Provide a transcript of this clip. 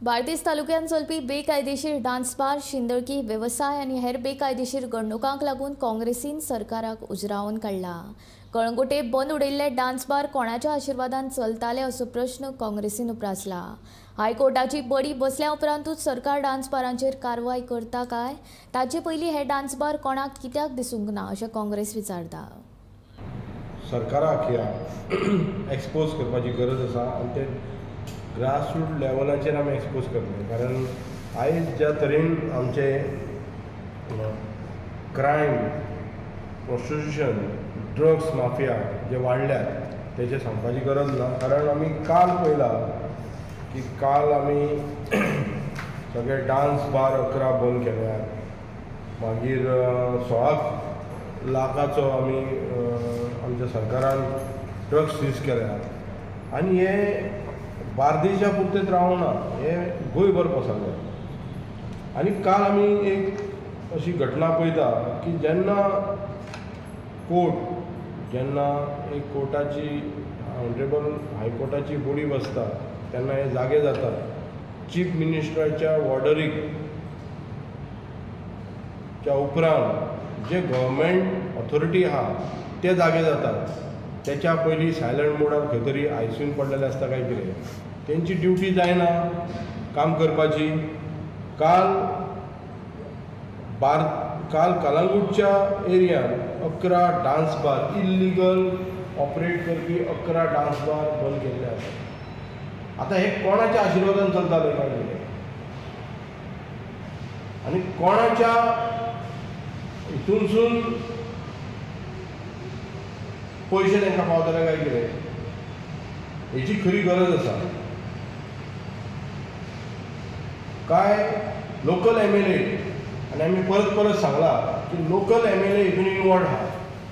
बार्देस तालुक्यांत चलपी बेकायदेशीर डान्स बार, शिंदळकी वेवसाय आनी हेर बेकायदेशीर घडणुकांक लागून काँग्रेसीन सरकाराक उजरावन काडला. कळंगुटे बंद उडयल्ले डान्स बार कोणाच्या आशिर्वादान चलताले असो प्रश्न काँग्रेसीन उप्रासला. हायकोर्टाची बडी बसल्या उपरांतूच सरकार डान्स बारांचेर कारवाय करता काय ताचे पयलीं हे डान्स बार कोणाक कित्याक दिसूंक ना अशें काँग्रेस विचारता. सरकाराक ह्या एक्सपोज करपाची गरज आसा आनी ते ग्रासरूट लेवलाचेर आमी एक्सपोज करतले, कारण आयज ज्या तरेन आमचे क्रायम, प्रोस्टिट्युशन, ड्रग्स माफिया जे वाडल्यात तेचें सांगपाची गरज ना. कारण आमी काल पळयला की काल आमी सगळे डान्स बार 11 बंद केल्यात, मागीर 16 लाखाचो आमी आमच्या सरकारान ड्रग्स सीज केल्यात आनी हे बार्देशा पुरतेच रावना, हे गोंयभर पसरले. आनी काल आमी एक अशी घटना पळयता की जेन्ना कोर्ट, जेन्ना एक कोर्टाची ऑनरेबल हायकोर्टाची बोडी बसता तेन्ना हे जागे जातात. चीफ मिनिस्टराच्या ऑर्डरीक च्या उपरांत जे गव्हर्मेंट ऑथॉरिटी आहा ते जागे जातात. तेच्या पयलीं सायलंट मोडार खंय तरी आयसीयून पडलेले आसता काय कितें, तेंची ड्युटी जायना काम करपाची. काल कलांगूटच्या एरियान 11 डान्स बार इल्लिगल ऑपरेट करपी 11 डान्स बार बंद केल्ले आसात. आतां हे कोणाच्या आशिर्वादान चलताले काय कितें आनी कोणाच्या हितूनसून पयशे तांकां पावतले काय कितें, हेची खरी गरज आसा. काय लोकल एम एल ए, आनी आमी परत परत सांगला की लोकल एम एल ए हितून इनवॉल्ड आहा.